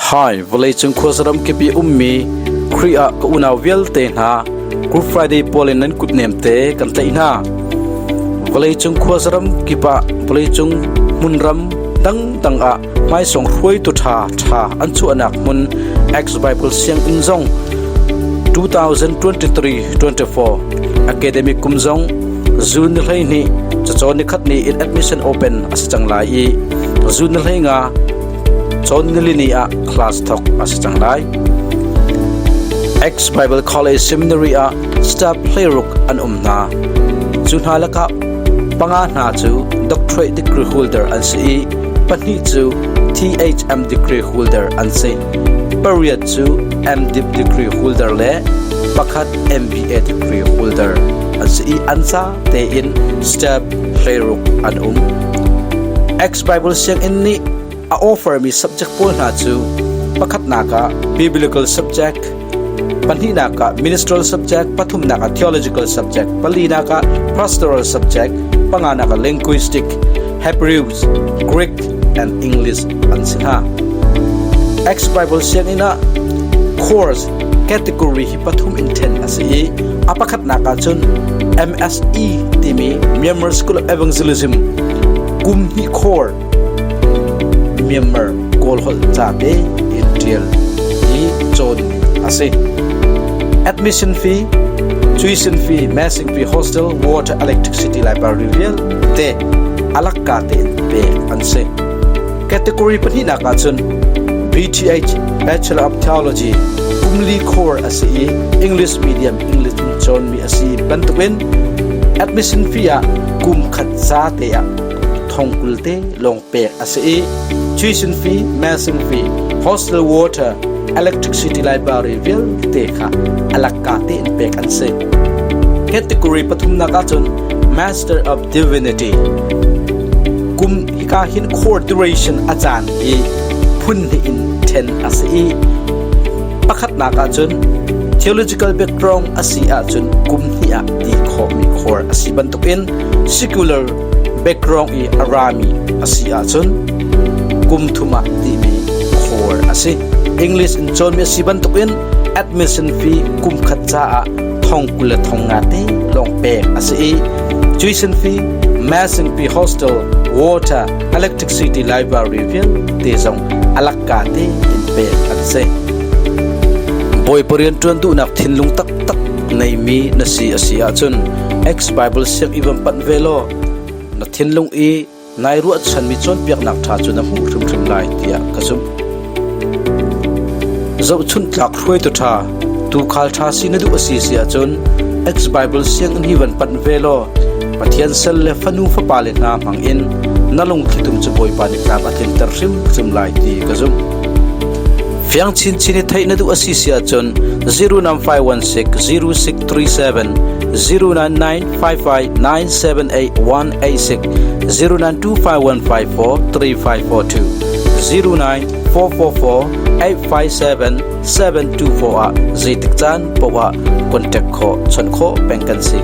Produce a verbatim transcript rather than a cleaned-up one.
Hi, vawleicung khuazaram kip ii a ummi Khrih ah ka unau vialte hna, Good Friday pawl in nan kutnemte kan tlaih hna. Vawleicung khuazaram kip ah vawleicung hmunram dangdang ah hmaisawng hruaitu ṭha ṭha an chuahnak hmun Acts Bible Sianginn zong two thousand twenty-three twenty-four academic kum zong June ni hleihnih, cacawn nikhat ni in admission open a si cang lai ii, June ni hleinga, cawn ni li ni ah class thawk a si cang lai. Acts Bible College Seminary ah staff hleiruk an um hna. Cu hna lakah panga hna cu doctorate degree holder an si ii, pahnih cu T H M degree holder an si. Pariat cu M.Div degree holder le pakhat M B A degree holder an si ii, an ca tein staff hleiruk an um. Acts Bible Sianginn nih a offer mi subject pawl hna cu pakhatnak ah biblical subject, pahnihnak ah ministerial subject, pathumnak ah theological subject, palinak ah pastoral subject, panganak ah linguistic, Hebrews, Greek and English an si hna. Acts Bible Sianginn ah course category hi pathum in ṭhen a si ii, a pakhatnak ah cun M S E timi Myanmar School of Evangelism kum hnih course Myanmar Kawl holh cate in ṭial ii cawnmi a si. Admission fee, tuition fee, messing fee, hostel, water, electricity, library vialte a lakka tein pek an si. Category pahnihnak ah cun B T H, Bachelor of Theology, kum li course a si ii, English medium, English in cawnmi a si bantukin admission fee ah kum khat zate ah thongkul te lawng pek a si ii, tuition fee, messing fee, hostel, water, electricity, library vialte kha a lakka tein pek an si. Category pathumnak ah cun Master of Divinity, kum hika hin course duration a caan ii phun hnih in ṭhen a si ii, pakhatnak ah cun theological background a si ahcun kum hnih ah ti khawhmi course a si bantukin secular background ii a rami a si ahcun kum thum ah timi course a si. English in cawnmi a si bantukin admission fee kum khat caah thongkul le thongnga te lawng pek a si ii, tuition fee, messing fee, hostel, water, electricity, library vialte zong a lakka tein pek an si. Bawipa rianṭuan duhnak thinlung taktak neimi na si a si ahcun Acts Bible Sianginn van panh ve law, na thinlung ii nai ruahchanmi cawnpiaknak ṭha cu na hmuh hrimhrim lai tiah ka zumh. Zohchunh tlak hruaitu ṭha, tuukhal ṭha si na duh a si si ahcun Acts Bible Sianginn hi van panh ve law, Pathian sal le fanu fapa le hna hmangin na lungthitum cu Bawipa nih tlak a tlinter hrimhrim lai ti ka zumh. Fiang chinchin i theih na duh a si si ahcun zero nine five one six zero six three seven, zero nine nine five five nine seven eight one eight six, zero nine two five one five four three five four two, zero nine four four four eight five seven seven two four ah zeitik caan paoh ah contact khawh, chawnh khawh peng kan si.